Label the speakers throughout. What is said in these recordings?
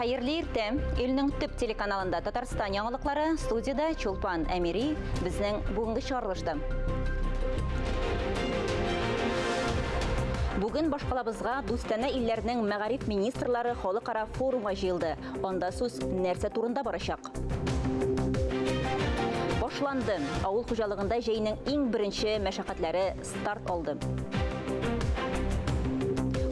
Speaker 1: Хәерле иртә! Илнең төп телеканалында Татарстан яңалыклары, студиядә Чулпан Әмири, безнең бүгенге чыгарылышта. Бүген башкалабызга дустанә илләрнең мәгариф министрлары халыкара форумга җыелды. Анда сүз нәрсә турында барачак? Башланды. Авыл хуҗалыгында җәйнең иң беренче мәшәкатьләре старт алды.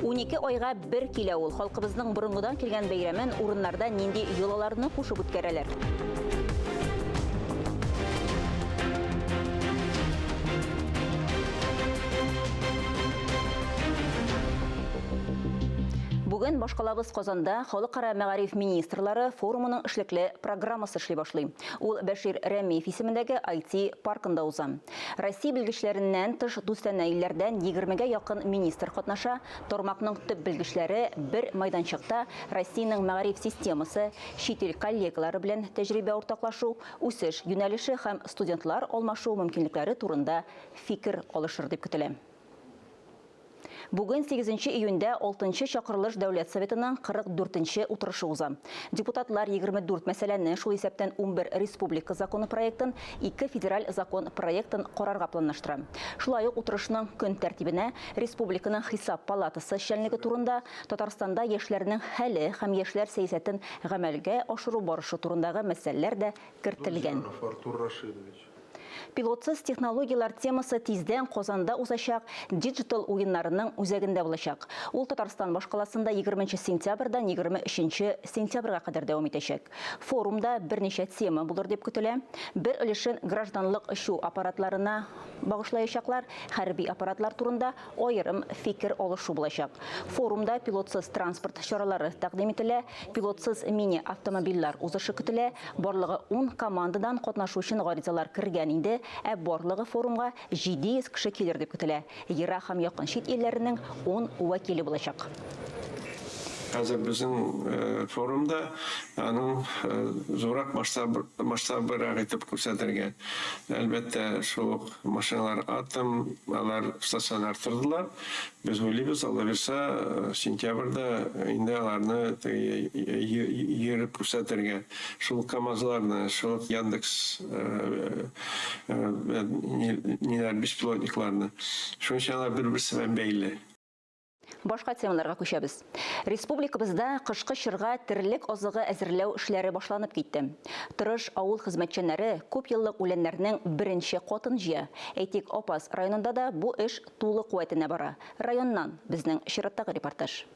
Speaker 1: 12 айга бер килә ул. Халкыбызның борынгыдан килгән бәйрәмен урыннарда нинди йолаларны кушып үткәрәләр? Бүген башкалабыз Казанда Халыкара мәгариф министрлары форумының эшлекле программасы эшли башлый. Ул Бәшир Рәмиев исемендәге IT паркында уза. Россия белгечләреннән тыш дустанә илләрдән егермегә якын министр катнаша. Тармакның төп белгечләре бер майданчыкта Россиянең мәгариф системасы, чит ил коллегалары белән тәҗрибә уртаклашу, үсеш юнәлеше һәм студентлар алмашу мөмкинлекләре турында фикер алышыр дип көтелә. Бүген, сигезенче июньдә, алтынчы чакырылыш Дәүләт Советының 44 нче утырышы уза. Депутатлар 24 мәсьәләне, шул исәптән 11 республика законы проектын, ике федераль закон проектын карарга планлаштыра. Шулай ук утырышның көн тәртибенә республиканың Хисап палатасы эшчәнлеге турында, Татарстанда яшьләрнең хәле һәм яшьләр сәясәтен гамәлгә ашыру барышы турындагы мәсьәләләр дә кертелгән.
Speaker 2: Дурҗанов Артур Рашидович.
Speaker 1: Пилотсыз технологияләр темасы тиздән Казанда узачак Digital уеннарының үзәгендә булачак. Ул Татарстан башкаласында егерменче сентябрьдән 23 сентябрьгә кадәр дәвам итәчәк. Форумда берничә тема булыр дип көтелә. Бер өлешен гражданлык очу аппаратларына багышлаячаклар, хәрби аппаратлар турында аерым фикер алышу булачак. Форумда пилотсыз транспорт чаралары тәкъдим ителә, пилотсыз мини-автомобильләр узышы көтелә. Барлыгы ун командадан катнашу өчен гаризалар кергән инде, ә барлыгы форумга 700 кеше килер дип көтелә. Ерак һәм якын чит илләренең ун вәкиле булачак.
Speaker 3: Хәзер безнең форумда аның зуррак масштабырак итеп күрсәтергә. Әлбәттә, шул ук Машиналар атом, алар стационар тордылар. Без уйлыйбыз, Алла бирса, сентябрьдә инде аларны теге йөреп күрсәтергә. Шул КАМАЗларны, шул Яндекс ниләр, беспилотникларны. Шуның өчен алар бер-берсе белән бәйле.
Speaker 1: Башка темаларга күчәбез. Республикабызда кышкы чорга терлек азыгы әзерләү эшләре башланып китте. Тырыш авыл хезмәтчәннәре күпьеллык үләннәрнең беренче катын җыя. Әйтик, Апас районында да бу эш тулы куәтенә бара. Районнан, безнең чираттагы репортаж.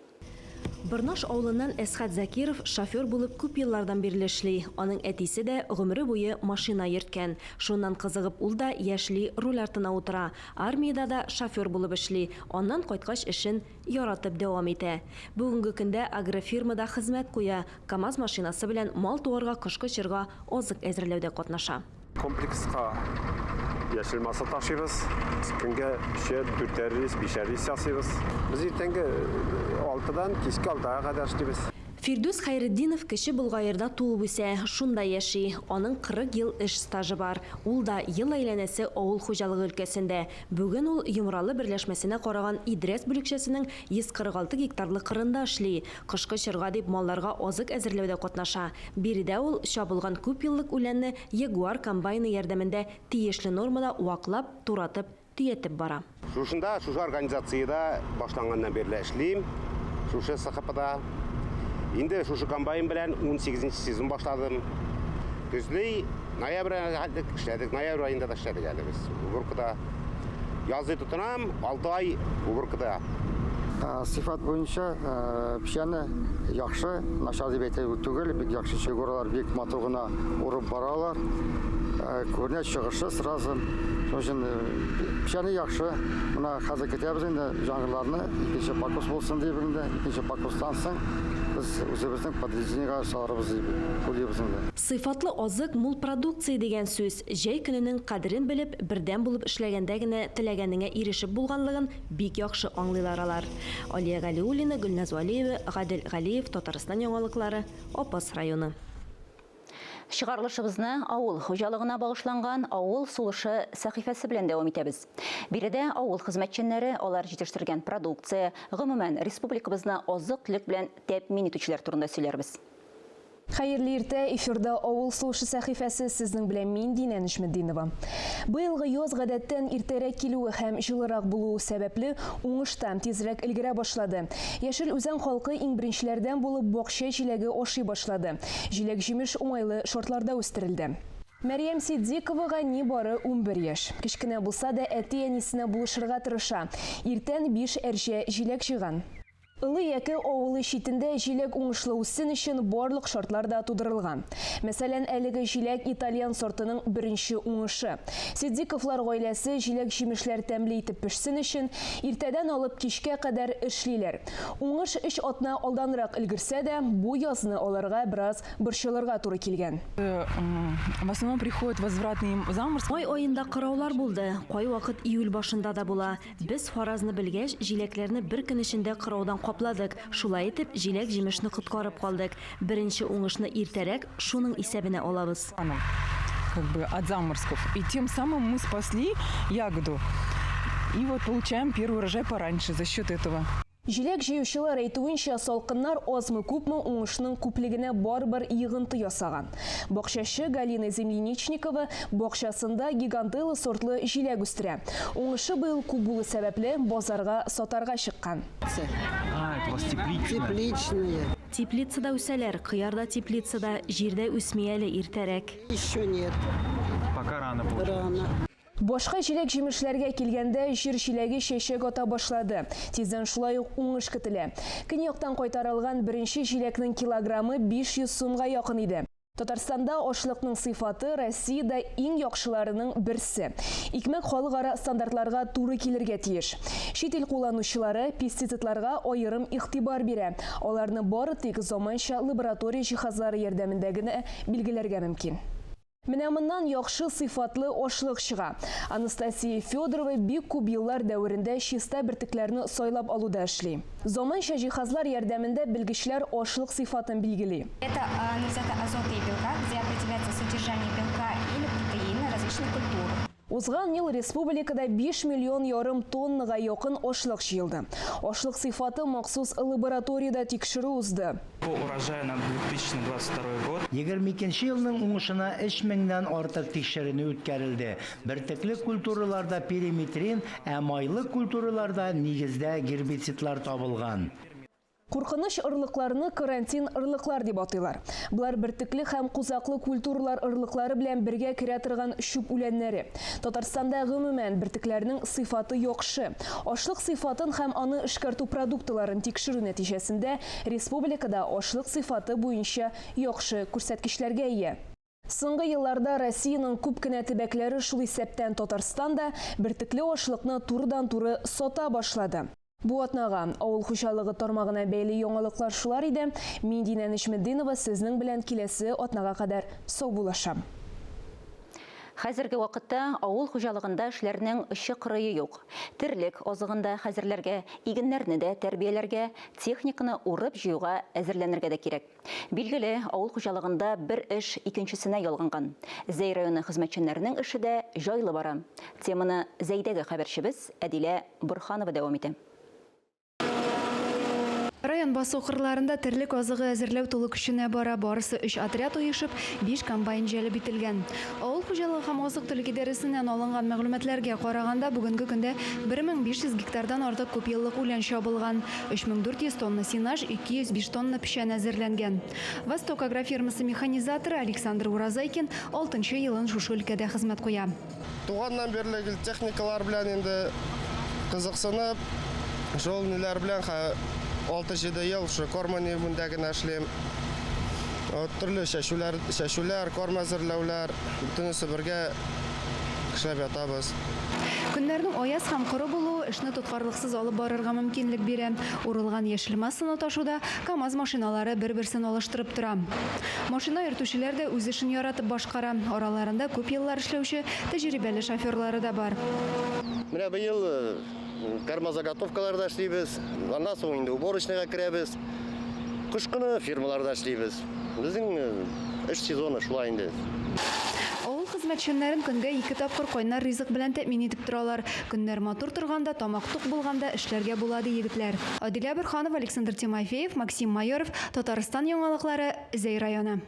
Speaker 4: Борнаш авылыннан Әсхәт Закиров шофер булып күп еллардан бирле эшли. Аның әтисе дә гомере буе машина йөрткән. Шуннан кызыгып ул да яшьли руль артына утыра. Армиядә дә шофер булып эшли, аннан кайткач эшен яратып дәвам итә. Бүгенге көндә агрофирмада хезмәт куя, КАМАЗ машинасы белән мал-туарга кышкы чорга азык әзерләүдә катнаша.
Speaker 5: Комплекска яшел масса ташыйбыз. Көнгә өчәр, дүртәр рейс, бишәр рейс ясыйбыз. Без иртәнге алтыдан кичке алтыга кадәр эшлибез.
Speaker 4: Фирдүс Хәйретдинов Кече Болгаерда туып үсә, шунда яши. Аның 40 ел эш стажы бар. Ул да ел әйләнәсе авыл хуҗалыгы өлкәсендә. Бүген ул Йомралы берләшмәсенә караган Идрәз бүлекчәсенең 146 гектарлы кырында эшли. Кышкы чорга дип малларга азык әзерләүдә катнаша. Биредә ул чабылган күпьеллык үләнне Ягуар комбайны ярдәмендә тиешле нормада ваклап, туратып, төятеп бара.
Speaker 6: Шушында, шушы организациядә башланганнан бирле эшлим, шушы СХПда. Инде шушы комбайн белән унсигезенче сезон башладым. Көзли, ноябрь аена хәтлек эшләдек, ноябрь аенда да эшләдек әле без уборкада. Язый тотынам, алты ай уборкада.
Speaker 7: Сыйфат буенча печәне яхшы, начар дип әйтә түгел, бик яхшы фигуралар бик матур гына урып баралар. Күренә чыгышы сразу. Шуның өчен печәне яхшы. Менә хәзер көтәбез инде җаңгырларны, икенче покос булсын дип инде, икенче покостан соң без үзебезнең подведениегә чыгарыбыз дип уйлыйбыз инде.
Speaker 4: Сыйфатлы азык, мул продукция дигән сүз. Җәй көненең кадерен белеп, бердәм булып эшләгәндә генә теләгәнеңә ирешеп булганлыгын бик яхшы аңлыйлар алар. Алия Галиуллина, Гөлназ Вәлиева, Гадел Галиев, Татарстан яңалыклары, Апас районы.
Speaker 1: Чыгарылышыбызны авыл хуҗалыгына багышланган Авыл сулышы сәхифәсе белән дәвам итәбез. Биредә авыл хезмәтчәннәре, алар җитештергән продукция, гомумән, республикабызны азык-төлек белән тәэмин итүчеләр турында сөйләрбез.
Speaker 2: Хәерле иртә, эфирда Авыл сулышы сәхифәсе, сезнең белән мин Динә Нөҗметдинова. Быелгы яз гадәттән иртәрәк килүе һәм җылырак булуы сәбәпле, уңыш та тизрәк өлгерә башлады. Яшел Үзән халкы иң беренчеләрдән булып бакча җиләге ашый башлады. Җиләк-җимеш уңайлы шартларда үстерелде. Мәрьям Ситдиковага нибары 11 яшь. Кечкенә булса да, әти-әнисенә булышырга тырыша. Иртән биш әрҗә җиләк җыйган. Олы Яке авылы читендә җиләк уңышлы үссен өчен барлык шартлар да тудырылган. Мәсәлән, әлеге җиләк итальян сортының беренче уңышы. Ситдиковлар гаиләсе җиләк-җимешләр тәмле итеп пешсен өчен, иртәдән алып кичкә кадәр эшлиләр. Уңыш өч атна алданрак өлгерсә дә, бу язны аларга бераз борчылырга туры килгән.
Speaker 8: В основном приходят возвратные заморозки.
Speaker 4: Май аенда кыраулар булды, кайвакыт июль башында да була. Без фаразны белгәч, җиләкләрне бер көн эчендә кыраудан капладык. Шулай итеп, җиләк-җимешне коткарып калдык. Беренче уңышны иртәрәк шуның исәбенә алабыз.
Speaker 8: Как бы от заморозков. И тем самым мы спасли ягоду. И вот получаем первый урожай пораньше за счет этого.
Speaker 2: Җиләк җыючылар әйтүенчә, салкыннар азмы-күпме уңышның күплегенә барыбер йогынты ясаган. Бакчачы Галина Земляничникова бакчасында гигантелла сортлы җиләк үстерә. Уңышы быел күп булу сәбәпле, базарга сатарга чыккан.
Speaker 9: А, это у вас тепличная.
Speaker 10: Тепличные.
Speaker 4: Теплицада үсәләр, кыяр да теплицада, җирдә үсми әле, иртәрәк.
Speaker 10: Еще нет.
Speaker 9: Пока рано получается.
Speaker 10: Рано.
Speaker 2: Башка җиләк-җимешләргә килгәндә, җир җиләге чәчәк ата башлады. Тиздән шулай ук уңыш көтелә. Көньяктан кайтарылган беренче җиләкнең килограммы 500 сумга якын иде. Татарстанда ашлыкның сыйфаты Россиядә иң яхшыларының берсе. Икмәк халыкара стандартларга туры килергә тиеш. Чит ил кулланучылары пестицидларга аерым игътибар бирә. Аларны бары тик заманча лаборатория җиһазлары ярдәмендә генә билгеләргә мөмкин. Менә моннан яхшы сыйфатлы ашлык чыга. Анастасия Федорова бик күп еллар дәверендә чиста бөртекләрне сайлап алуда эшли. Заманча җиһазлар ярдәмендә белгечләр ашлык сыйфатын билгели.
Speaker 11: Это анализатор азота и белка, где определяется содержание белка или протеина различных культур.
Speaker 2: Узган ел республикада 5 миллион ярым тоннага якын ашлык җыелды. Ашлык сыйфаты махсус лабораториядә тикшерү узды.
Speaker 12: По урожаю на 2022 год.
Speaker 13: 22 елның уңышына 3 меңнән артык тикшеренү үткәрелде. Бөртекле культураларда периметрин, ә майлы культураларда нигездә гербицидлар табылган.
Speaker 2: Куркыныч орлыкларны карантин орлыклар дип атыйлар. Болар бөртекле һәм кузаклы культуралар орлыклары белән бергә керә торган чүп үләннәре. Татарстанда гомумән бөртекләрнең сыйфаты яхшы. Ашлык сыйфатын һәм аны эшкәртү продуктларын тикшерү нәтиҗәсендә республикада ашлык сыйфаты буенча яхшы күрсәткечләргә ия. Соңгы елларда Россиянең күп кенә төбәкләре, шул исәптән Татарстан да, бөртекле ашлыкны турыдан-туры сата башлады. Бу атнага авыл хуҗалыгы тармагына бәйле яңалыклар шулар иде. Мин Динә Нечметдинова сезнең белән киләсе атнага кадәр саубуллашам.
Speaker 1: Хәзерге вакытта авыл хуҗалыгында эшләрнең очы-кырые юк. Терлек азыгын да хәзерләргә, игеннәрне дә тәрбияләргә, техниканы урып-җыюга әзерләнергә дә кирәк. Билгеле, авыл хуҗалыгында бер эш икенчесенә ялганган. Зәй районы хезмәтчәннәренең эше дә җайлы бара. Теманы Зәйдәге хәбәрчебез Әдилә Борһанова дәвам итә.
Speaker 14: Район басу кырларында терлек азыгы әзерләү тулы көченә бара. Барысы 3 отряд оешып, 5 комбайн җәлеп ителгән. Авыл хуҗалыгы һәм азык-төлек идарәсеннән алынган мәгълүматларга караганда, бүгенге көндә 1500 гектардан артык күпьеллык үлән чабылган. 3400 тонна сенаж, 205 тонна печән әзерләнгән. Восток агрофирмасы механизаторы Александр Уразайкин 6 елын шушы өлкәдә хезмәт куя.
Speaker 15: Туганнан бирле гел техникалар белән инде кызыксынып, шул ниләр белән 6-7 ел шу корма нигезендә генә эшлим. Төрле чәчүләр, чәчүләр, корм әзерләүләр, бөтенесе бергә эшләп ятабыз.
Speaker 14: Көннәрнең аяз һәм коры булуы эшне тоткарлыксыз алып барырга мөмкинлек бирә. Урылган яшел массаны ташуда КАМАЗ машиналары бер-берсен алыштырып тора. Машина йөртүчеләр дә үз эшен яратып башкара. Араларында күп еллар эшләүче тәҗрибәле шоферлары да бар.
Speaker 16: Менә быел кормозаготовкаларда эшлибез, аннан соң инде уборочныйга керәбез. Кыш көне фермаларда эшлибез. Безнең эш сезоны шулай инде.
Speaker 14: Авыл хезмәт Хезмәтчәннәрен көнгә ике тапкыр кайнар ризык белән тәэмин итеп торалар. Көннәр матур торганда, тамак тук булганда эшләргә була, ди егетләр. Адилә Борһанова, Александр Тимофеев, Максим Майоров, Татарстан яңалыклары, Зәй районы.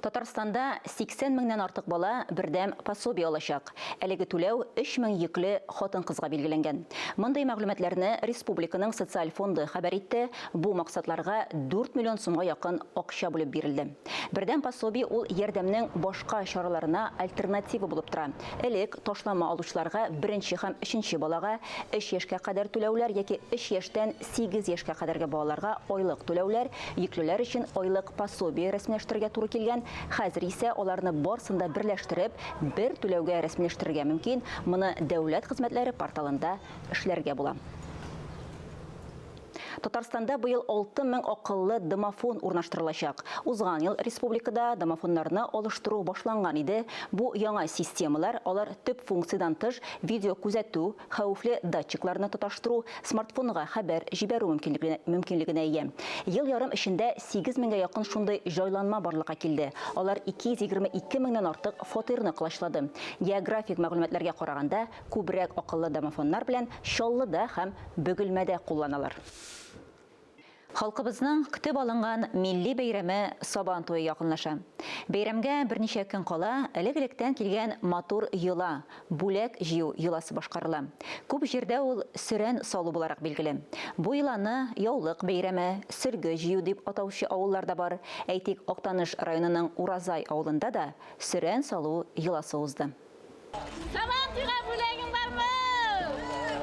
Speaker 1: Татарстанда 80 меңнән артык бала бердәм пособие алачак. Әлеге түләү 3 мең йөкле хатын-кызга билгеләнгән. Мондый мәгълүматларны республиканың социаль фонды хәбәр итте. Бу максатларга 4 миллион сумга якын акча бүлеп бирелде. Бердәм пособие ул ярдәмнең башка чараларына альтернатива булып тора. Элек ташлама алучыларга беренче һәм өченче балага өч яшькә кадәр түләүләр яки өч яшьтән сигез яшькә кадәрге балаларга айлык түләүләр, йөклеләр өчен айлык пособие рәсмиләштерергә туры килгән. Хәзер исә аларны барсын да берләштереп, бер түләүгә рәсмиләштерергә мөмкин. Моны дәүләт хезмәтләре порталында эшләргә була. Татарстанда быел 6000 акыллы домофон урнаштырылачак. Узган ел республикада домофоннарны алыштыру башланган иде. Бу яңа системалар, алар төп функциядән тыш видеокүзәтү, хәвефле датчикларны тоташтыру, смартфонга хәбәр җибәрү мөмкинлегенә ия. Ел ярым эчендә 8 меңгә якын шундый җайланма барлыкка килде. Алар 222 меңнән артык фатирны колачлады. Географик мәгълүматларга караганда, Күбрәк акыллы домофоннар белән Чаллыда һәм Бөгелмәдә кулланалар. Халкыбызның көтеп алынган милли бәйрәме Сабан туе якынлаша. Бәйрәмгә берничә көн кала элек-электән килгән матур йола, бүләк җыю йоласы башкарыла. Күп җирдә ул сөрән салу буларак билгеле. Бу йоланы яулык бәйрәме, сөлге җыю дип атаучы авыллар да бар. Әйтик, Актаныш районының Уразай авылында да сөрән салу йоласы узды.
Speaker 10: Сабан туйга бүләгең бармы?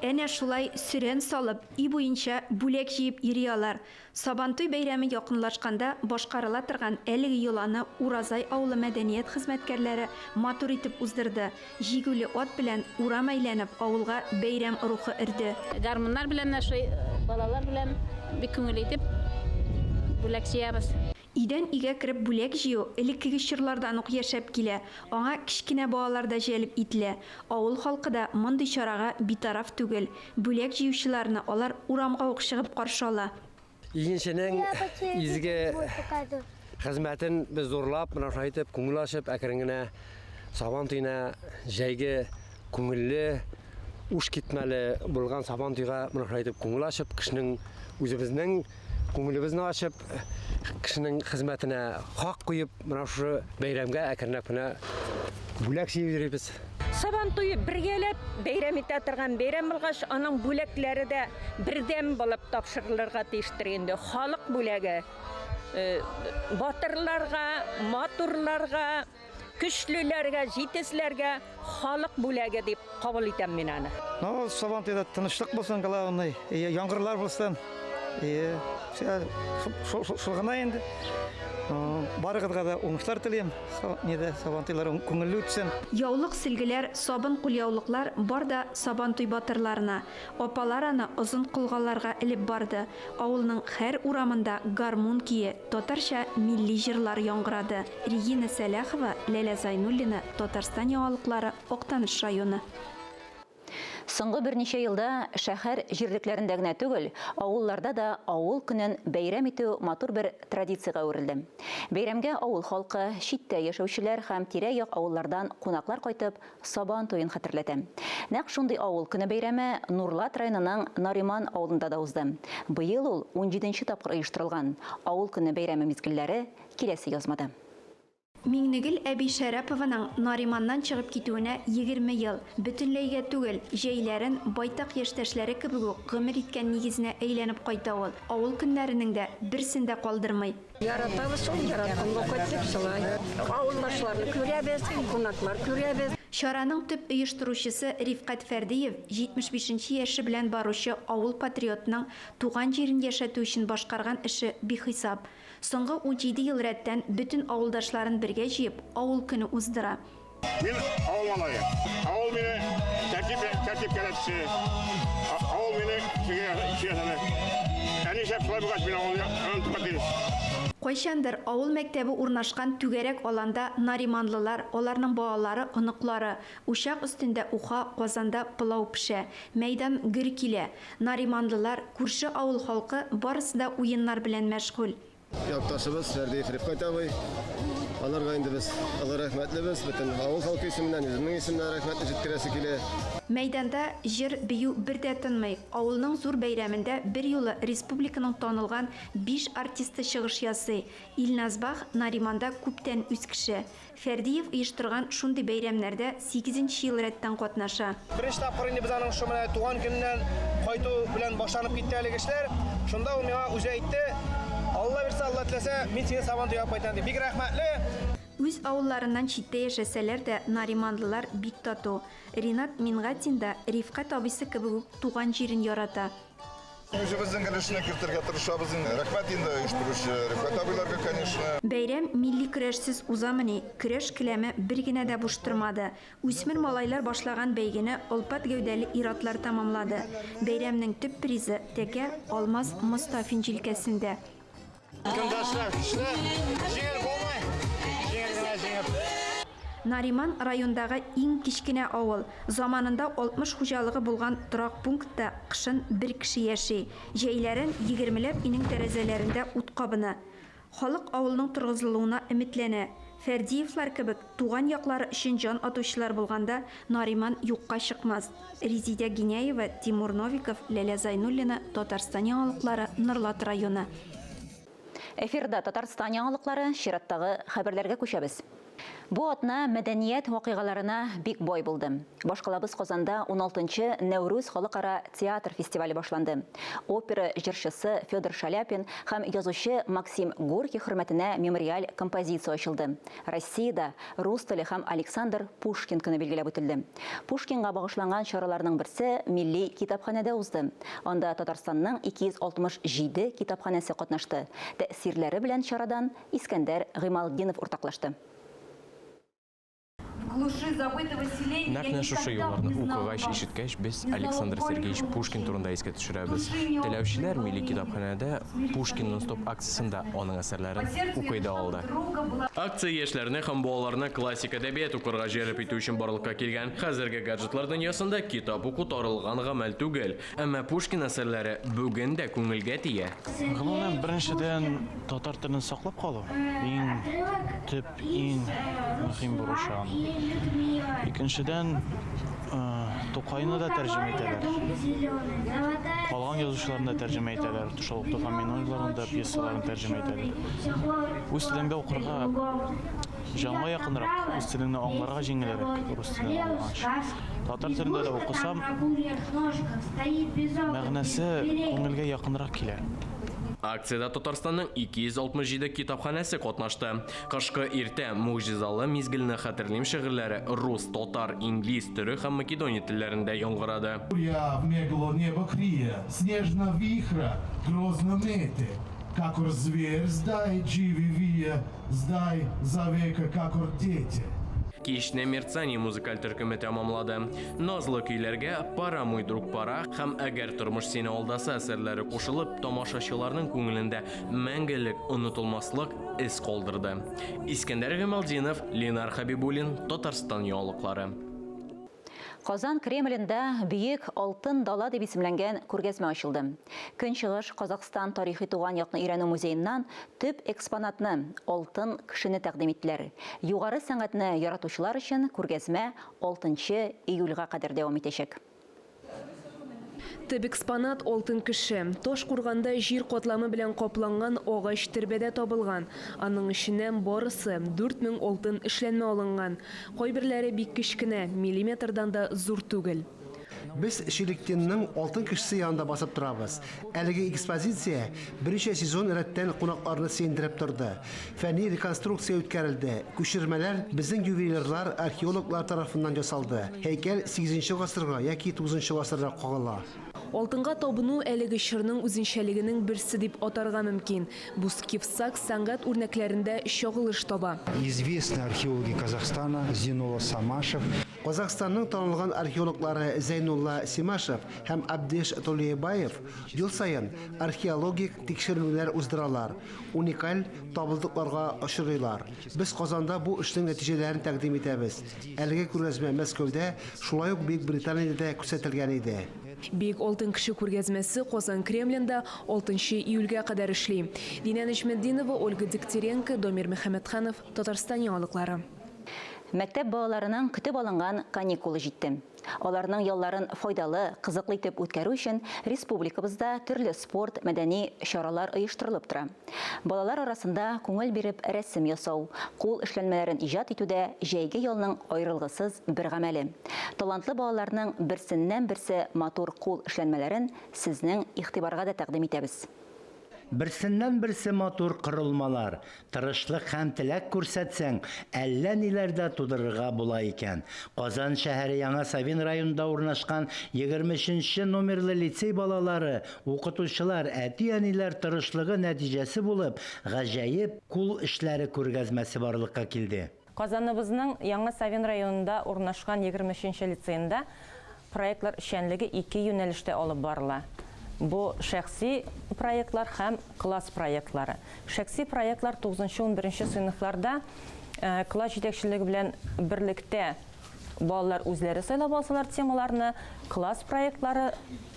Speaker 17: Әнә шулай сөрән салып, өй буенча бүләк җыеп йөри алар. Сабантуй бәйрәме якынлашканда башкарыла торган әлеге йоланы Уразай авылы мәдәният хезмәткәрләре матур итеп уздырды. Җигүле ат белән урам әйләнеп, авылга бәйрәм рухы өрде.
Speaker 10: Гармуннар белән менә шулай балалар белән бик күңелле итеп бүләк җыябыз.
Speaker 17: Өйдән өйгә кереп бүләк җыю элеккеге чорлардан ук яшәп килә, аңа кечкенә балалар да җәлеп ителә. Авыл халкы да мондый чарага битараф түгел, бүләк җыючыларны алар урамга ук чыгып каршы ала.
Speaker 18: Игенченең изге хезмәтен без зурлап, менә шулай итеп, күңел ачып, әкрен генә Сабан туена җәйге күңелле, уш китмәле булган Сабан туйга менә шулай итеп күңел ачып, кешенең үзебезнең Күңелебезне ачып, кешенең хезмәтенә хак куеп, менә шушы бәйрәмгә әкренләп кенә бүләк җыеп йөрибез.
Speaker 19: Сабан туе бергәләп бәйрәм итә торган бәйрәм булгач, аның бүләкләре дә бердәм булып тапшырылырга тиештер инде. Халык бүләге батырларга, матурларга, Көчлеләргә, җитезләргә халык бүләге дип кабул итәм мин аны.
Speaker 20: Ну, Сабантуйда тынычлык булсын, главный, яңгырлар булсын. Шул гына инде. Барыгызга да уңышлар телим. Нидә Сабантуйлар күңелле үтсен.
Speaker 17: Яулык, сөлгеләр, сабын кулъяулыклар бар да Сабантуй батырларына. Апалар аны озын колгаларга элеп барды. Авылның һәр урамында гармун көе, татарча милли җырлар яңгырады. Регина Сәләхова, Ләлә Зайнуллина, Татарстан яңалыклары, Актаныш районы.
Speaker 1: Соңгы берничә елда шәһәр җирлекләрендә генә түгел, авылларда да Авыл көнен бәйрәм итү матур бер традициягә әверелде. Бәйрәмгә авыл халкы, читтә яшәүчеләр һәм тирә-як авыллардан кунаклар кайтып, Сабан туен хәтерләтә. Нәкъ шундый авыл көне бәйрәме Нурлат районының Нариман авылында да узды. Быел ул унҗиденче тапкыр оештырылган. Авыл көне бәйрәме мизгелләре киләсе язмада.
Speaker 17: Миңнегөл әби Шәрәпованың Нариманнан чыгып китүенә 20 ел. Бөтенләйгә түгел, җәйләрен, байтак яшьтәшләре кебек үк, гомер иткән нигезенә әйләнеп кайта ул. Авыл көннәренең дә берсен дә калдырмый.
Speaker 21: Яратабыз шул, яратканга кайттык шулай. Авылдашларны күрәбез, кунаклар күрәбез.
Speaker 17: Чараның төп оештыручысы Рифкать Фәрдиев, 75 нче яше белән баручы авыл патриотының туган җирен яшәтү өчен башкарган эше бихисап. Соңгы 17 ел рәттән бөтен авылдашларын бергә җыеп, Авыл көне уздыра.
Speaker 22: Мин авыл малае. Авыл мине тәртип тәртипкә өйрәтте. Авыл мине кешегә ясады. Ә нишләп шулай булгач, мин авылны онытырга тиеш?
Speaker 17: Кайчандыр авыл мәктәбе урнашкан түгәрәк аланда нариманлылар, аларның балалары, оныклары. Учак өстендә уха, казанда пылау пешә. Мәйдан гөр килә. Нариманлылар, күрше авыл халкы барысы да уеннар белән мәшгуль.
Speaker 3: Якташыбыз Фәрдиев Рифкать абый. Аларга инде без олы рәхмәтлебез. Бөтен авыл халкы исеменнән, үземнең исемнән рәхмәтне җиткерәсе килә.
Speaker 17: Мәйданда җыр, бию бер дә тынмый. Авылның зур бәйрәмендә берьюлы республиканың танылган биш артисты чыгыш ясый. Илназ Бах Нариманда күптән үз кеше. Фәрдиев оештырган шундый бәйрәмнәрдә сигезенче ел рәттән катнаша.
Speaker 5: Беренче тапкыр инде без аның шул менә туган көненнән кайту белән башланып китте әлеге эшләр. Шунда ул миңа үзе әйтте, Алла бирсә, Алла теләсә, мин сине Сабантуйга алып кайтам, дип. Бик рәхмәтле.
Speaker 17: Үз авылларыннан читтә яшәсәләр дә, нариманлылар бик тату. Ринат Мингатин да Рифкать абыйсы кебек үк туган җирен ярата.
Speaker 23: Үзебезнең өлешне кертергә тырышабыз инде. Рәхмәт инде оештыручы Рифкать абыйларга, конечно.
Speaker 17: Бәйрәм милли көрәшсез узамыни? Көрәш келәме бер генә дә буш тормады. Үсмер малайлар башлаган бәйгене олпат гәүдәле ир-атлар тәмамлады. Бәйрәмнең төп призы, тәкә Алмаз Мостафин җилкәсендә.
Speaker 5: Көндәшләр көчле, җиңел булмый, җиңел генә җиңеп.
Speaker 17: Нариман райондагы иң кечкенә авыл. Заманында 60 хуҗалыгы булган торак пунктта кышын бер кеше яши. Җәйләрен егермеләп өйнең тәрәзәләрендә ут кабына. Халык авылның торгызылуына өметләнә. Фәрдиевлар кебек туган яклары өчен җан атучылар булганда, Нариман юкка чыкмас. Резидә Гиняева, Тимур Новиков, Ләлә Зайнуллина, Татарстан яңалыклары, Норлат районы.
Speaker 1: Эфирда Татарстан яңалыклары, чираттагы хәбәрләргә күчәбез. Бу атна мәдәният вакыйгаларына бик бай булды. Башкалабыз Казанда уналтынчы Нәүрүз халыкара театр фестивале башланды. Опера җырчысы Федор Шаляпин һәм язучы Максим Горький хөрмәтенә мемориаль композиция ачылды. Россиядә рус теле һәм Александр Пушкин көне билгеләп үтелде. Пушкинга багышланган чараларның берсе Милли китапханәдә узды. Анда Татарстанның 267 китапханәсе катнашты. Тәэсирләре белән чарадан Искәндәр Гыймалтдинов уртаклашты.
Speaker 24: Нәкъ менә шушы юлларны укыгач, ишеткәч, без Александр Сергеевич Пушкин турында искә төшерәбез. Теләүчеләр Милли китапханәдә Пушкин нон-стоп акциясендә аның әсәрләрен укый да алды.
Speaker 25: Акция яшьләрне һәм балаларны классик әдәбият укырга җәлеп итү өчен барлыкка килгән. Хәзерге гаджетлар дөньясында китап уку таралган гамәл түгел. Әмма Пушкин әсәрләре бүген дә күңелгә тия.
Speaker 12: Гомумән, беренчедән, татар телен саклап калу, иң төп, иң мөһим бурыч аның. Икенчедән, Тукайны да тәрҗемә итәләр. Калган язучыларны да тәрҗемә итәләр. Шул ук Туфан Миңнуллиннарның да пьесаларын тәрҗемә итәләр. Үз телеңдә укырга җанга якынрак, үз телеңне аңларга җиңелрәк рус телен аңлаганчы. Татар телендә дә укысам, мәгънәсе күңелгә якынрак килә.
Speaker 25: Акциядә Татарстанның 267 китапханәсе катнашты. Кышкы иртә, могҗизалы мизгелне хәтерлим шигырьләре рус, татар, инглиз, төрек һәм македония телләрендә яңгырады.
Speaker 26: Буря в мегло небо крие, снежно вихра грозно мете, Какор зверь здай дживи вие, здай завека какор дете.
Speaker 25: Кичне Мерцание музыкаль төркеме тәмамлады. Назлы көйләргә Пора, мой друг, пора һәм Әгәр тормыш сине алдаса әсәрләре кушылып, тамашачыларның күңелендә мәңгелек онытылмаслык эз калдырды. Искәндәр Гыймалтдинов, Ленар Хәбибуллин, Татарстан яңалыклары.
Speaker 1: Казан Кремлендә Бөек Алтын дала дип исемләнгән күргәзмә ачылды. Көнчыгыш Казахстан тарихи туган якны өйрәнү музееннан төп экспонатны, алтын кешене тәкъдим иттеләр. Югары сәнгатьне яратучылар өчен күргәзмә алтынчы июльгә кадәр дәвам итәчәк.
Speaker 2: Төп экспонат, алтын кеше. Таш курганда җир катламы белән капланган агач төрбәдә табылган. Аның эченнән барысы 4000 алтын эшләнмә алынган. Кайберләре бик кечкенә, миллиметрдан да зур түгел.
Speaker 27: Без Шелектинның алтын кешесе янында басып торабыз. Әлеге экспозиция берничә сезон рәттән кунакларны сөендереп торды. Фәнни реконструкция үткәрелде. Күчермәләр безнең ювелирлар, археологлар тарафыннан ясалды. Һәйкәл сигезенче гасырга яки тугызынчы гасырга кагыла.
Speaker 2: Алтынга табыну әлеге чорның үзенчәлегенең берсе дип атарга мөмкин. Бу скиф-сак сәнгать үрнәкләрендә чагылыш таба.
Speaker 28: Известные археологи Казахстана Зинулла Самашев.
Speaker 27: Казахстанның танылган археологлары Зәйнулла Симашев һәм Абдеш Толеебаев ел саен археологик тикшеренүләр уздыралар, уникаль табылдыкларга очрыйлар. Без Казанда бу эшнең нәтиҗәләрен тәкъдим итәбез. Әлеге күргәзмә Мәскәүдә, шулай ук Бөекбританиядә дә күрсәтелгән иде.
Speaker 2: Бөек алтын кеше күргәзмәсе Казан Кремлендә 6 июльгә кадәр эшли. Динә Нәҗметдинова, Ольга Дегтяренко, Дамир Мөхәммәтханов, Татарстан яңалыклары.
Speaker 1: Мәктәп балаларының көтеп алынган каникулы җитте. Аларның ялларын файдалы, кызыклы итеп үткәрү өчен республикабызда төрле спорт, мәдәни чаралар оештырылып тора. Балалар арасында күңел биреп рәсем ясау, кул эшләнмәләрен иҗат итү дә җәйге ялның аерылгысыз бер гамәле. Талантлы балаларның берсеннән-берсе матур кул эшләнмәләрен сезнең игътибарга да тәкъдим итәбез.
Speaker 4: Берсеннән-берсе матур корылмалар. Тырышлык һәм теләк күрсәтсәң, әллә ниләр дә тудырырга була икән. Казан шәһәре Яңа Савин районында урнашкан 23 нче номерлы лицей балалары, укытучылар, әти-әниләр тырышлыгы нәтиҗәсе булып, гаҗәеп кул эшләре күргәзмәсе барлыкка килде.
Speaker 6: Казаныбызның Яңа Савин районында урнашкан 23 нче лицеенда проектлар эшчәнлеге ике юнәлештә алып барыла. Бу шәхси проектлар һәм класс проектлары. Шәхси проектлар тугызынчы-унберенче сыйныфларда класс җитәкчелеге белән берлектә балалар үзләре сайлап алсалар темаларны, класс проектлары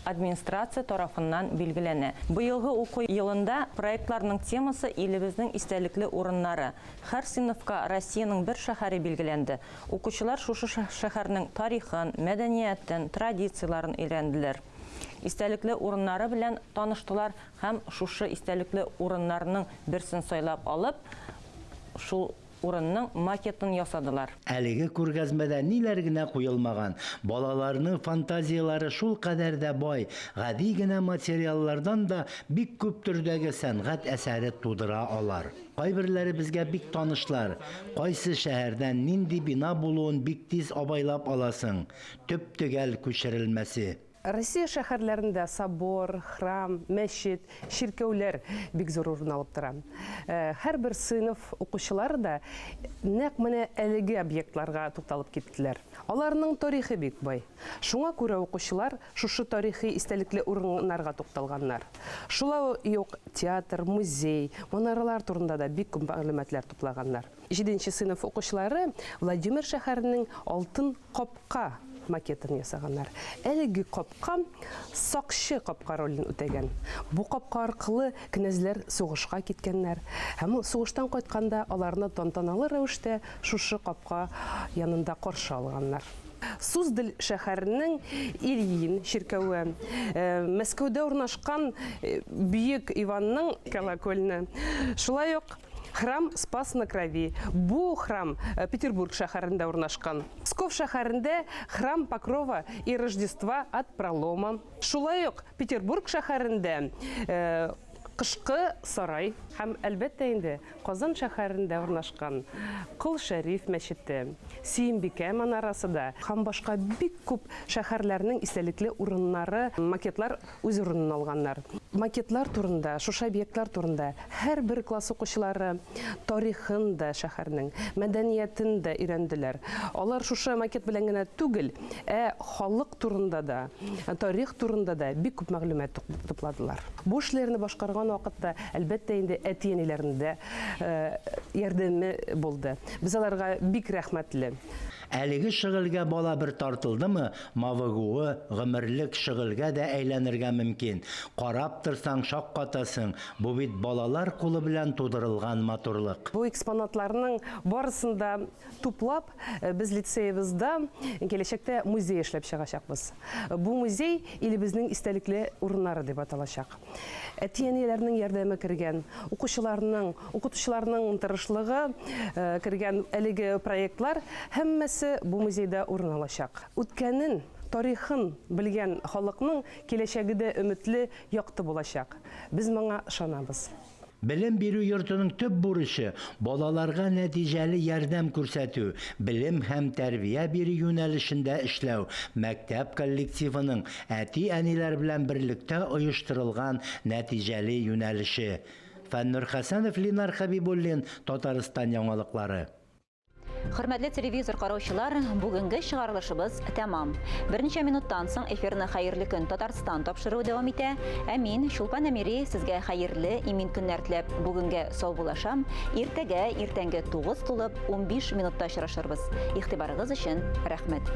Speaker 6: администрация тарафыннан билгеләнә. Быелгы уку елында проектларның темасы Илебезнең истәлекле урыннары. Һәр сыйныфка Россиянең бер шәһәре билгеләнде. Укучылар шушы шәһәрнең тарихын, мәдәниятен, традицияләрен өйрәнделәр. Истәлекле урыннары белән таныштылар һәм шушы истәлекле урыннарның берсен сайлап алып, шул урынның макетын ясадылар.
Speaker 4: Әлеге күргәзмәдә ниләр генә куелмаган. Балаларның фантазияләре шулкадәр дә бай, гади генә материаллардан да бик күп төрдәге сәнгать әсәре тудыра алар. Кайберләре безгә бик танышлар. Кайсы шәһәрдә нинди бина булуын бик тиз абайлап аласың. Төп-төгәл күчерелмәсе.
Speaker 7: Россия шәһәрләрендә собор, храм, мәчет, чиркәүләр бик зур урын алып тора. Һәрбер сыйныф укучылары да нәкъ менә әлеге объектларга тукталып киттеләр. Аларның тарихы бик бай. Шуңа күрә укучылар Шушы тарихи истәлекле урыннарга тукталганнар. Шулай ук театр, музей, манаралар турында да бик күп мәгълүматлар туплаганнар. Җиденче сыйныф укучылары Владимир шәһәренең Алтын капка макетын ясаганнар. Әлеге капка сакчы капка ролен үтәгән. Бу капка аркылы кенәзләр сугышка киткәннәр һәм сугыштан кайтканда аларны тантаналы рәвештә шушы капка янында каршы алганнар. Суздаль шәһәренең Ильин чиркәве, Мәскәүдә урнашкан Бөек Иванның колокольне, шулай ук храм Спас на Крови. Бу храм Петербург шәһәрендә урнашкан. Псков шәһәрендә храм Покрова и Рождества от Пролома. Шулай ук Петербург шәһәрендә Кышкы сарай һәм, әлбәттә инде, Казан шәһәрендә урнашкан Кол Шәриф мәчете, Сөембикә манарасы да һәм башка бик күп шәһәрләрнең истәлекле урыннары, макетлар үз урынын алганнар. Макетлар турында, шушы объектлар турында һәрбер класс укучылары тарихын да шәһәрнең, мәдәниятен дә өйрәнделәр. Алар шушы макет белән генә түгел, ә халык турында да, тарих турында да бик күп мәгълүмат тупладылар. Бу эшләрне башкарган вакытта, әлбәттә инде, әти-әниләрнең дә ярдәме булды. Без аларга бик рәхмәтле.
Speaker 4: Әлеге шөгыльгә бала бер тартылдымы, мавыгуы гомерлек шөгыльгә дә әйләнергә мөмкин. Карап торсаң, шаккатасың, бу бит балалар кулы белән тудырылган матурлык.
Speaker 7: Бу экспонатларның барысын да туплап, без лицеебызда киләчәктә музей эшләп чыгачакбыз. Бу музей Илебезнең истәлекле урыннары дип аталачак. Әти-әниләрнең ярдәме кергән, укучыларның, укытучыларның тырышлыгы кергән әлеге проектлар һәммәсе бу музейда урын алачак. Үткәнен, тарихын белгән халыкның киләчәге дә өметле, якты булачак. Без моңа ышанабыз.
Speaker 4: Белем бирү йортының төп бурычы, балаларга нәтиҗәле ярдәм күрсәтү, белем һәм тәрбия бирү юнәлешендә эшләү, мәктәп коллективының әти-әниләр белән берлектә оештырылган нәтиҗәле юнәлеше. Фәннур Хәсәнов, Линар Хәбибуллин, Татарстан яңалыклары.
Speaker 1: Хөрмәтле телевизор караучылар, бүгенге чыгарылышыбыз тәмам. Берничә минуттан соң эфирны Хәерле көн Татарстан тапшыруы дәвам итә. Ә мин, Чулпан Әмири, сезгә хәерле, имин көннәр теләп, бүгенгә саубуллашам. Иртәгә иртәнге 9 тулып 15 минутта очрашырбыз. Игътибарыгыз өчен рәхмәт.